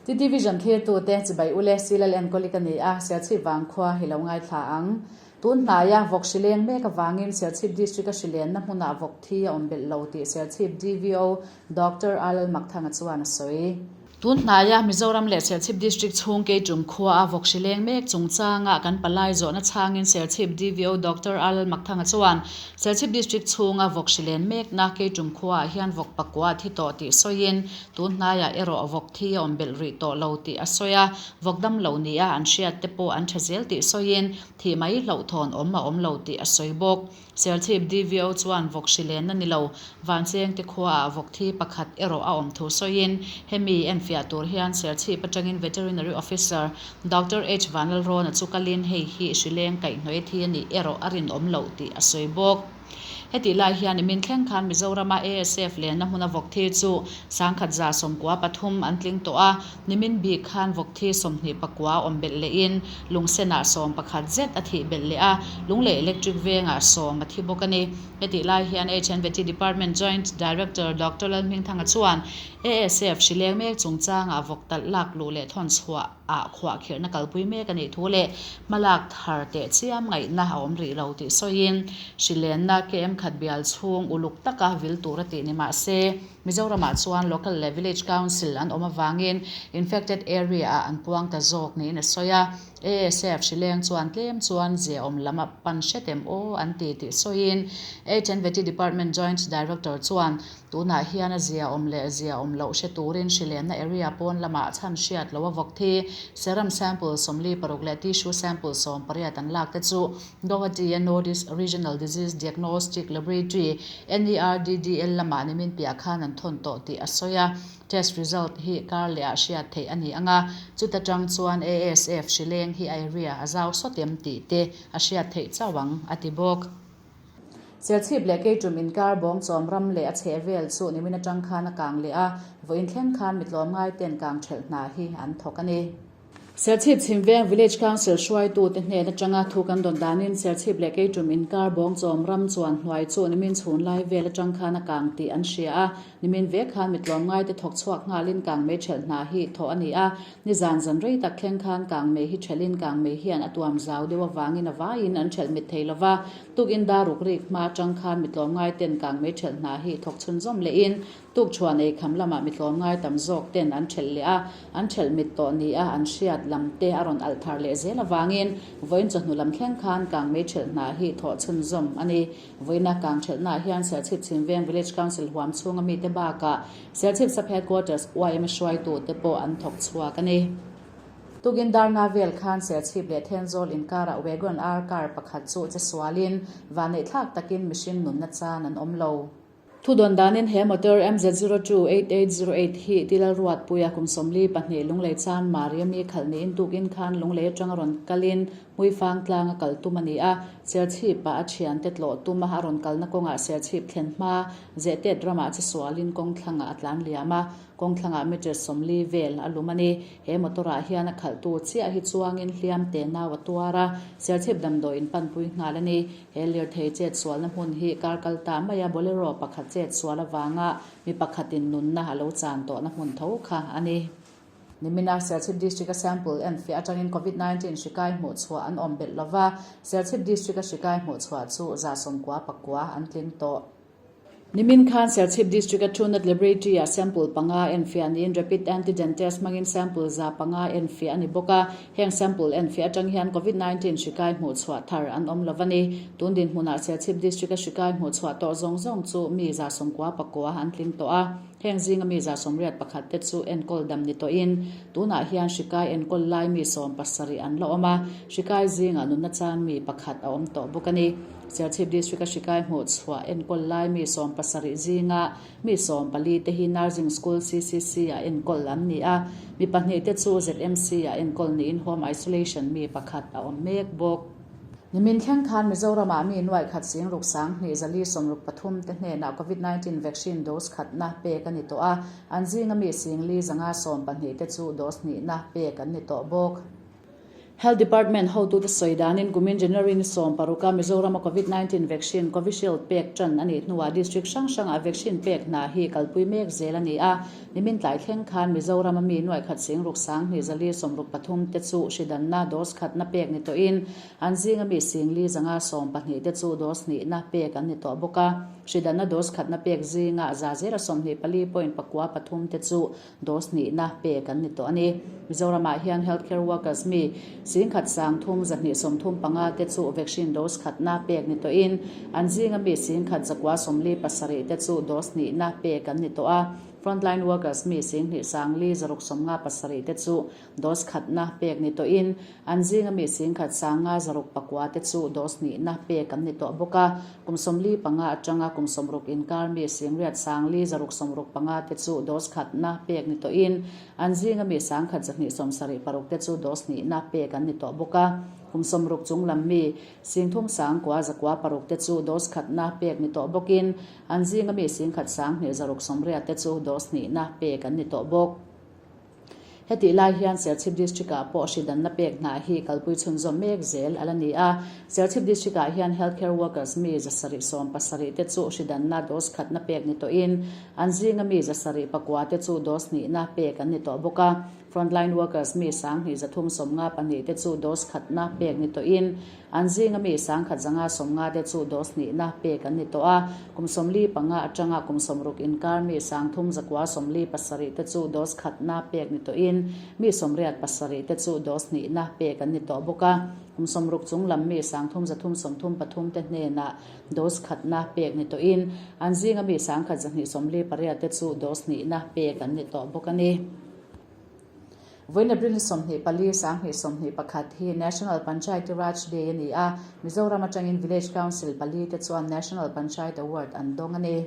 TTVision thlirtute chibai ule Silal enkawli ka ni a, Serchhip vangkhua hi lo ngaithla ang. Tun hnaia vawk hrileng mek avangin Serchhip District-a hrilenna hmunah vawk thi a awm belh lo tih Serchhip DVO Doctor Alal Makthanga chuan a sawi. Tun hnaia Mizoram leh Serchhip District chhung Keitum khuaa vawk hrileng mek chungchanga kan palai zawhna chhangin Serchhip DVO Doctor Alal Makthanga chuan Serchhip District chhunga vawk hrilen mekna Keitum khuaah hian vawk pakua a thi tawh tih sawiin tun hnaiah erawh vawk thi a awm belh rih tawh lo tih a sawi a, vawk dam lo nia an hriat te pawh an tha zel tih sawiin thih mai hlauhthawn awm a awm lo tih a sawi bawk. Serchhip DVO chuan vawk hrilenna ni lo, Vanchengte khuaah vawk thi pakhat erawh a awm thu sawiin, hemi enfiah tur hian Serchhip atangin Veterinary Officer Doctor H Vanlalrawna chu kalin hei hi hrileng kaihhnawih thi a nih erawh a rinawm loh tih a sawi bawk. Hetih lai hian nimin thleng khan Mizorama ASF lenna hmuna vawk thi chu 1193 an tling tawh a, nimin bik khan vawk thi 21 awm belh lehin Lungsenah 11 zet a thih belh leh a, Lunglei Electric vengah 10 a thi bawk a ni. Hetih lai hian HNVT Department Joint Director Doctor Lalhmingthanga chuan ASF hrileng mek chungchangah vawk talh lak luh leh thawn chhuah ah khuahkhirhna kalpui mek a nih thu leh hmalak thar teh chiam ngaihna a awm rih lo tih sawiin hrilenna KM khat bial chhung uluk taka vil tur a tih ni mah se Mizoramah chuan Local leh Village Council an awm avangin infected area ah an puang ta zawk niin a sawi a. ASF hrileng chuan tlem chuan ziaawm lam a pan hret em aw an ti tih sawiin HNVT Department Joint Director chuan tunah hian a ziaawm leh ziaawm loh hre turin hrilenna area pawn lamah chhan hriat loh a vawk thi serum sample 46 leh tissue sample 18 an lak te chu Guwahati-a North East Regional Disease Diagnostic Laboratory, NERDDL, lamah nimin piah khan an thawn tawh tih a sawi a. Test result hi kar lehah hriat theih a ni ang a, chuta tang chuan ASF hrileng hi area a zau sawt em tih te a hriat theih chauh ang, a ti bawk. Serchhip leh Keitum inkar bawngchawm ram leh a chhehvel chu nimin atang khan a kang leh a, vawiin thleng khan mitlawmngaiten kang thelh hna hi an thawk a ni. Serchhip Chhimveng Village Council hruaitute hnen atanga thu kan dawn danin Serchhip leh Keitum inkar bawngchawm ram chuan hnuai chu nimin chhun lai vel atang khan a kang tih an hria a, nimin vek khan mitlawmngaite thawk chhuak nghalin kangmei thelh hna hi thawh a ni a, nizan zan rei tak thleng khan kangmei hi thelhin kangmei hian a tuam zau deuh avangin a vaiin an thelh mit thei lova, tukin dar ruk rik hma atang khan mitlawmngaiten kangmei thelh hna hi thawk chhunzawm lehin Tukṭhuan ei kham lamah mi tlawmngai tam zawk ten an ṭhelh leh a, an ṭhelh mit tawh ni a an hriat lam te a rawn alh thar leh zel avangin vawiin chawhnu lam thleng khan kangmei ṭhelh hna hi thawh chhunzawm a ni. Vawiina kang ṭhelhnaah hian Serchhip Chhimveng Village Council huam chhunga mite bakah Serchhip Sub Headquarters yma hruaitute pawh an thawk chhuak a ni. Tukin darnga vel khan Serchhip leh Thenzawl inkarah Wagon R car pakhat chu che sualin vanneihthlak takin mihring nunna chan an awm lo. Thudawn danin he motor MZ 028808 hi Tilal Ruatpuia kum 42 Lunglei chan Mariami khalh niin tukin khan Lunglei atanga rawn kalin Hmuifang tlanga kal tum a ni a, Serchhip-ah a thiante tlawh tum a, a rawn kalna kawngah Serchhip thlen hma Zehtet ramah che sualin kawng thlangah a tlan liam a, kawng thlangah meter 40 vel a lum a ni. He motor-ah hian a khalhtu chiah hi chuangin hliam te nau a tuar a, Serchhip damdawiin panpui nghal a ni. He lirthei chet sualna hmun hi kar kal ta maia Bolero pakhat chet sual avanga mi pakhatin nunna a lo chan tawhna hmun tho kha a ni. Nimina Serchhip District-a sample enfiah atangin Covid 19 hri kai hmuh chhuah an awm belh lova, Serchhip District-a hri kai hmuh chhuah chu 95 an tling tawh. Nimin khan Serchhip District-a Truenat Laboratory-ah sample panga enfiah niin Rapid Antigen Test hmangin sample 500 enfiah a ni bawk a. Heng sample enfiah atang hian Covid 19 hri kai hmuh chhuah thar an awm lo a ni. Tun dinhmunah Serchhip District-a hri kai hmuh chhuah tawh zawng zawng chu mi 99 an tling tawh a. Heng zinga mi 81 te chu enkawl dam ni tawhin tunah hian hri kai enkawl lai mi 17 an la awm a. Hri kai zingah nunna chan mi pakhat a awm tawh bawk a ni. Serchhip District-a hri kai hmuh chhuah enkawl lai mi 70 zinga mi 14 te hi Nursing School CCC-ah enkawl an ni a, mi pahnih te chu ZMC-ah enkawl niin Home Isolation mi pakhat a awm mek bawk. Nimin thleng khan Mizoramah mi nuaih khat sing ruk sang hnih zali sawmruk pathum te hnenah Covid 19 vaccine dose khatna pek a ni tawh a, an zinga mi sing li zanga 12 te chu dose hnihna pek an ni tawh bawk. Health Department hotute sawi danin kumin January ni 16 a Mizoram a Covid 19 vaccine Covishield pek tan a nih hnuah district hrang hrangah vaccine pek hna hi kalpui mek zel a ni a. Nimin tlai thleng khan Mizoram a mi nuaih khat sing ruk sang hnih zali 63 te chu hridanna dose khatna pek ni tawhin an zinga mi singli zanga 12 te chu dose hnihna pek an ni tawh bawk a. Hridanna dose khatna pek zinga za zela 24.43 te chu Dose hnihna pek an ni tawh a ni. Mizoramah hian health care workers mi 10,000 sang 3 2 35 te chu vaccine dose khatna pek ni tawhin an zinga mi 10,000 zakua 47 te chu dose hnihna pek an ni tawh a. Frontline workers mi 2,000 sang li zaruk 57 te chu dose khatna pek ni tawhin an zinga mi 10,000 sang nga zaruk pakua te chu dose hnihna pek an ni tawh bawk a. Kum 45 atanga kum 60 inkar mi 8 sang li zaruk 65 te chu dose khatna pek ni tawhin an zinga mi 1,000 zahnih 76 te chu dose hnihna pek an ni tawh bawk a. Kum 60 chung lam mi 3,000 sang kua zakua paruk te chu dose khatna pek ni tawh bawkin an zinga mi 1,000 sang hnih zaruk 80 te chu dose hnihna pek an ni tawh bawk. Hetih lai hian Serchhip District-ah pawh hridanna pek hna hi kalpui chhunzawm mek zel a la ni a. Serchhip District-ah hian Health Care Workers mi 770 te chu hridanna dose khatna pek ni tawhin an zinga mi 709 te chu dose hnihna pek an ni tawh bawk a. Frontline Workers mi 2352 te chu dose khatna pek ni tawhin An zinga mi 1150 te chu dose hnihna pek an ni tawh a, kum 45 atanga kum 60 inkar mi 3347 te chu dose khatna pek ni tawhin mi 87 te chu dose hnihna pek an ni tawh bawk a, kum 60 chung lam mi 3333 te hnenah dose khatna pek ni tawhin an zinga mi 1248 te chu dose hnihna pek an ni tawh bawk a ni. Vawiin April ni 24, 2021 hi National Panchayati Raj Day a ni a, Mizoram atangin Village Council pali te chuan National Panchayat Award an dawng a ni.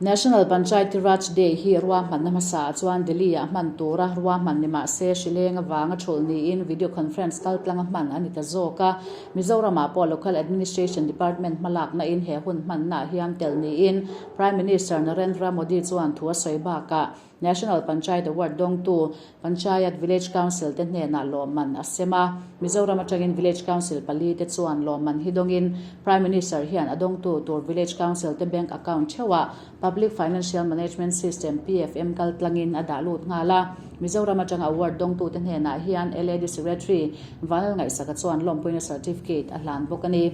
National Panchayati Raj Day hi ruahmanna hmasa ah chuan Delhi ah hman tura ruahman ni mahse hrileng avanga thulh niin video conference kal tlanga hman a ni ta zawk a. Mizoram ah pawh Local Administration Department hmalakna in he hun hmanna ah hian tel niin Prime Minister Narendra Modi chuan thu a sawi bakah National Panchayat Award dawngtu Panchayat Village Council te hnenah lawmman a sem a. Mizoram atangin Village Council pali te chuan lawmman hi dawngin Prime Minister hian a dawngtu tur Village Council te bank account theuhah Public Financial Management System, PFM, kal tlangin a dah lut nghal a. Mizoram atanga award dawngtu te hnenah hian LAD Secretary Vanlal Ngaihsaka chuan lawmpuina certificate a hlan bawk a ni.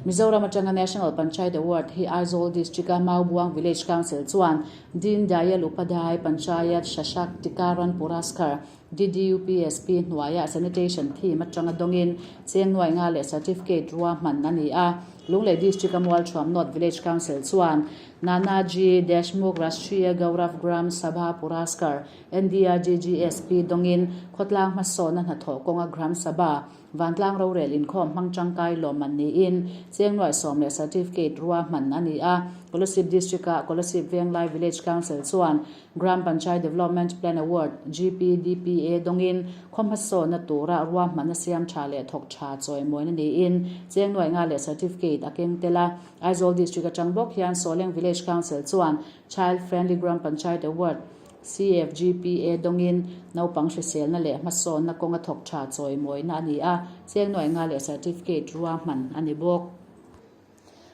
Mizoram atanga National Panchayat Award hi Aizawl District-a Maubuang Village Council chuan Deen Dayal Upadhyay Panchayat Shashaktikaran Puraskar, DDUPSP, hnuaiah Sanitation theme atanga dawngin cheng nuai nga leh certificate ruahman a ni a. Lunglei District-a Mualthuam North Village Council chuan Nanaji Deshmukh Rashtriya Gaurav Gram Sabha Puraskar, NDRGGSP, dawngin khawtlang hmasawhna hnathawh kawnga Gram Sabha Vantlang rorel inkhawm hmang tangkai lawmman niin cheng nuai sawm leh certificate ruahman a ni a. Kolasib District-a Kolasib Venglai Village Council chuan Gram Panchayat Development Plan Award, GPDPA, dawngin khaw hmasawnna tura ruahmanna siam tha leh thawk tha chawimawina niin cheng nuai nga leh certificate a keng tel a. Aizawl District atang bawk hian Sawleng Village Council chuan Child Friendly Gram Panchayat Award, CFGPA dawngin naupang hriselna leh hmasawnna kawnga thawk tha chawimawina a ni a, cheng nuai nga leh certificate ruahman a ni bawk.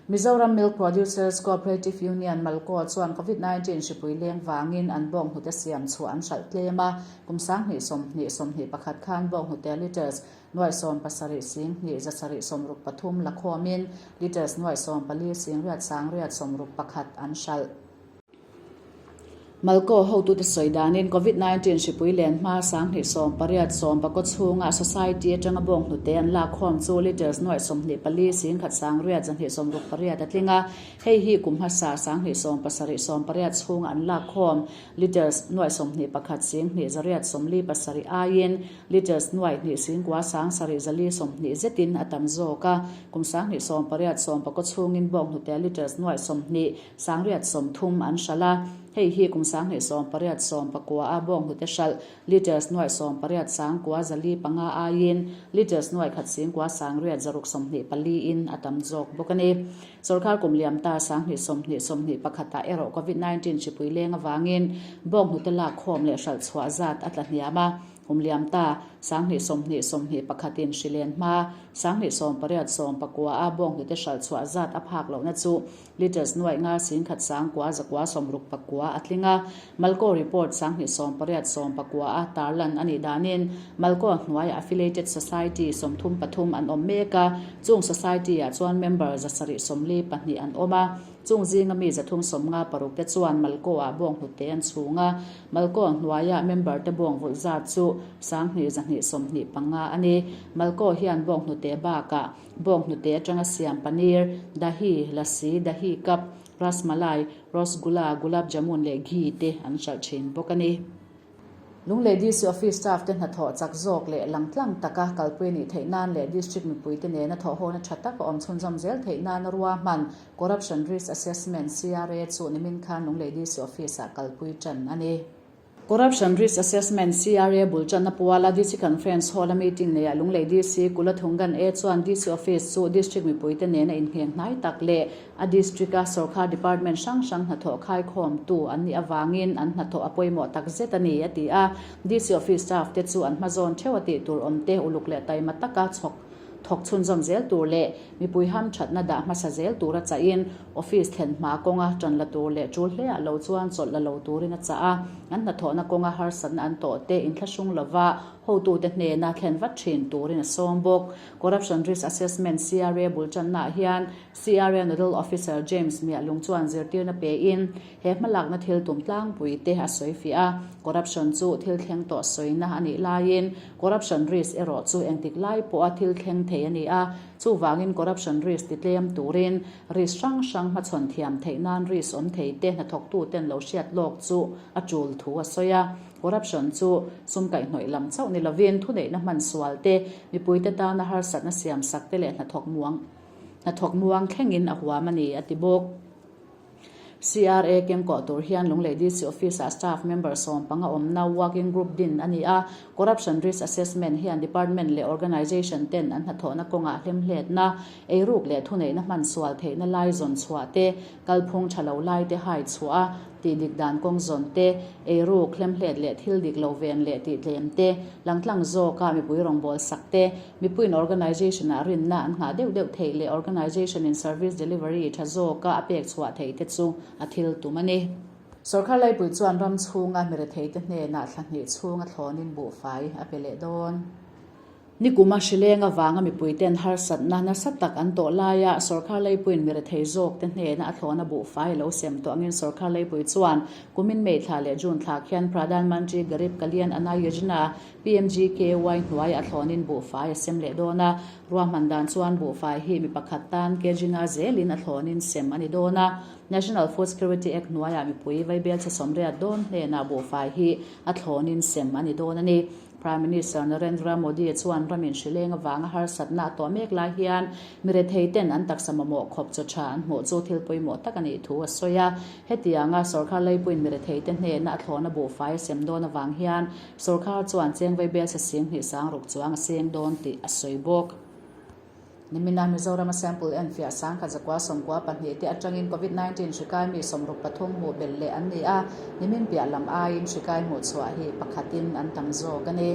Mizoram Milk Producers Cooperative Union, Malco, chuan Covid 19 hripui leng vangin an bawnghnute siam chhuah an hralh tlem a, kum 2020, 21 khan bawnghnute litres nuai 17 sing hnih 7 63 la khawmin litres nuai 14 sing riat sang riat 61 an hralh. Malco hotute sawi danin Covid 19 hripui len hma 2018 sawm pakaw chhunga society atanga bawng hnute an lak khawm chu litres nuai 24 sing khat sang riat 268 a tling a, hei hi kum hmasa 2017 80 chhunga an lak khawm litres nuai 21 sing hnih zariat 47 aiin litres nuai hnih sing kua sang sarih zali 20 zetin a tam zawk a, kum 2018 sawm pakaw chhungin bawng hnute litres nuai 20 Sangriat 30 an hralh a, hei hi kum 2018 10 a bawng hnute hralh litres nuai 18 sang kua zali panga aiin litres nuai khat sing kua sangriat zaruk 24 in a tam zawk bawk a ni. Sorkar kum liam ta 2020 21 ah erawh Covid 19 hripui leng avangin bawng hnute lak khawm leh hralh chhuah zat a tla hniam a. Kum liam ta, 2020 21 in hri len hma, 2018 19 a bawnghnute hralh chhuah zat a phak lohna chu litres nuaih nga 10,000 9 969 a tling a. Malco report 2018 19 a tarlan a nih danin Malco hnuaiah affiliated society 33 an awm mek a, chung society-ah chuan member 742 an awm a. Chung zinga mi 356 te chuan Malco-ah bawnghnute an chhung a. Malco hnuaia member te bawng vulh zat chu 2225 a ni. Malco hian bawnghnute bakah bawnghnute atanga siam paneer, dahi, lassi, dahi cup, rasmalai, rosgula, gulab jamun leh ghee te an hralh thin bawk a ni. Lunglei DC Office staff te hnathawh chak zawk leh langtlang taka kalpui nih theih nan leh District mipuite nena thawhhawna tha tak a awm chhunzawm zel theih nana ruahman Corruption Risk Assessment, CRA, chu nimin khan Lunglei DC Office-ah kalpui tan a ni. Corruption Risk Assessment, CRA, bul tanna puala DC Conference Hall-a meeting neiah Lunglei DC Kulathungan A chuan DC Office chu District mipuite nena innghenghnaih hnai tak leh A district-a sorkar department hrang hrang hnathawh khaikhawmtu an nih avangin an hnathawh a pawimawh tak zet a ni, a ti a. DC office staff te chu an hmazawn theuh a tih tur awm te uluk leh taima taka chhawk thawk chhunzawm zel tur leh mipui hamthatna dah hmasa zel tura chahin office thlen hma kawnga tan la tur leh tul hleah lo chuan chawlh la lo turin a chah a. An hnathawhna kawnga harsatna an tawh te inthlahrung lova hotute hnena thlen vat thin turin a sawm bawk. Corruption Risk Assessment, CRA, bul tannaah hian CRA Nodal Officer James Miahlung chuan zirtirna pein he hmalakna thil tum tlangpui te a sawi fiah a. Corruption chu thil thleng tawh sawina a nih laiin corruption risk erawh chu engtik lai pawha thil thleng thei a ni a. Chuvangin corruption risk ti tlem turin risk hrang hrang hmachhawn thiam theih nan risk awm thei te hnathawktu ten lo hriat lawk chu a tul thu a sawi a. Corruption chu sum kaihhnawih lam chauh ni lovin thuneihna hman sual te, mipuite tana harsatna siamsak te leh hnathawk muang Hnathawk muang thlengin a huam a ni, a ti bawk. CRA kengkawh tur hian Lunglei DC Office-ah staff member 15 awmna working group din a ni a. Corruption Risk Assessment hian department leh organization ten an hnathawhna kawngah hlemhletna, eiruk leh thuneihna hman sual theihna lai zawn chhuah te, kalphung tha lo lai te hai chhuah a, Tih dik dan kawng zawn te, eiruk, hlemhlet leh thil dik lo ven leh tih tlem te, langtlang zawka mipui rawngbâwl sak te, mipuiin organization-ah rinna an nghah deuh deuh theih leh organization-in service delivery tha zawka a pek chhuah theih te chu a thil tum a ni. Sorkar laipui chuan ram chhunga miretheite hnenah thla hnih chhunga thlawnin buhfai a pe leh dawn. Nikuma hrileng avanga mipuiten harsatna nasa tak an tawh laia sorkar leipuiin mirethei zawkte hnena a thlawna buhfai a lo sem tawh angin sorkar leipui chuan kumin May thla leh June thla khian Pradhan Mantri Garib Kalyan Anna Yojana, PMGKY, hnuaia a thlawnin buhfai a sem leh dawn a. Ruahman dan chuan buhfai hi mi pakhat tan kg nga zelin a thlawnin sem a ni dawn a. National Food Security Act hnuaiah mipui vaibelchhe 80 dawn hnenah buhfai hi a thlawnin sem a ni dawn a ni. Prime Minister Narendra Modi chuan ramin hrileng avanga harsatna a tawh mek lai hian mirethei ten an taksa mamawh khawp chaw tha an hmuh chu thil pawimawh tak a nih thu a sawi a. Hetianga sorkar leipuiin mirethei te hnena a thlawna buhfai a sem dawn avang hian sorkar chuan chengvei bel se sing hnih sang ruk chuang a seng dawn tih a sawi bawk. Nimina Mizorama sample enfiah 1192 te atangin Covid 19 hri kai mi 63 hmuh belh leh an ni a, nimin piah lam aiin hri kai hmuh chhuah hi pakhatin an tam zawk a ni.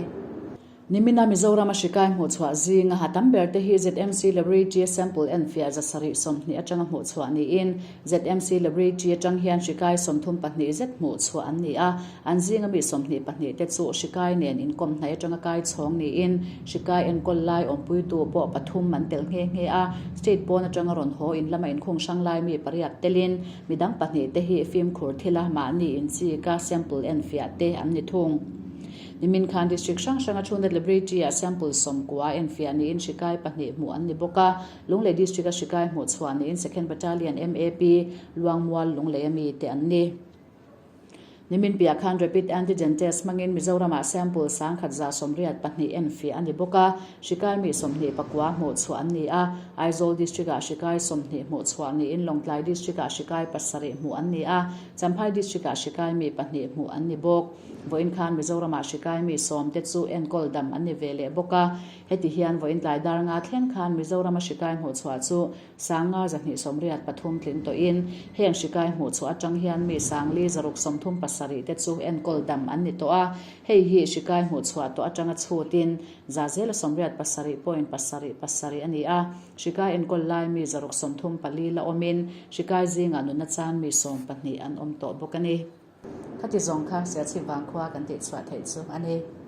Nimina Mizorama hri kai hmuh chhuah zinga ha tam ber te hi ZMC Laboratory sample enfiah 720 atanga hmuh chhuah niin ZMC Laboratory atang hian hri kai 34 zet hmuh chhuah an ni a, An zinga mi 22 te chu hri kai nen inkawm hnai atanga kai chhawng niin hri kai enkawl lai awmpuitu pawh pathum an tel nghe nghe a. State pawn atanga rawn haw in lama inkhung hrang lai mi pariat telin midang pahnih te hi fimkhur thila mahni inchika sample enfiah te an ni thung. Nimin khan district hrang hranga Chhunnet Laboratory-ah sample 90 enfiah niin hri kai pahnih hmuh an ni bawk a. Lunglei district-a hri kai hmuh chhuah niin Second Battalion MAP Luangmual Lunglei ami te an ni. Nimin piah khan Rapid Antigen Test hmangin Mizoramah sample 1182 enfiah a ni bawk a, hri kai mi 29 hmuh chhuah an ni a. Aizawl District-ah hri kai 20 hmuh chhuah niin Lawngtlai District-ah hri kai pasarih hmuh an ni a, Champhai District-ah hri kai mi pahnih hmuh an ni bawk. Vawiin khan Mizoramah hri kai mi sawm te chu enkawl dam an ni ve leh bawk a. Heti hian vawiin tlai dar nga thleng khan Mizorama hri kai hmuh chhuah chu 5,283 tling tawhin heng hri kai hmuh chhuah atang hian mi 5,637. pasarih te chu enkawl dam an ni tawh a, hei hi hri kai hmuhchhuah tawh atanga chhutin 87 point pasarih pasarih a ni a. Hri kai enkawl lai mi 634 la awmin hri kai zingah nunna chan mi 12 an awm tawh bawk a ni. Khati zawng kha Serchhip Vangkhua kan tihchhuah theih chu a ni.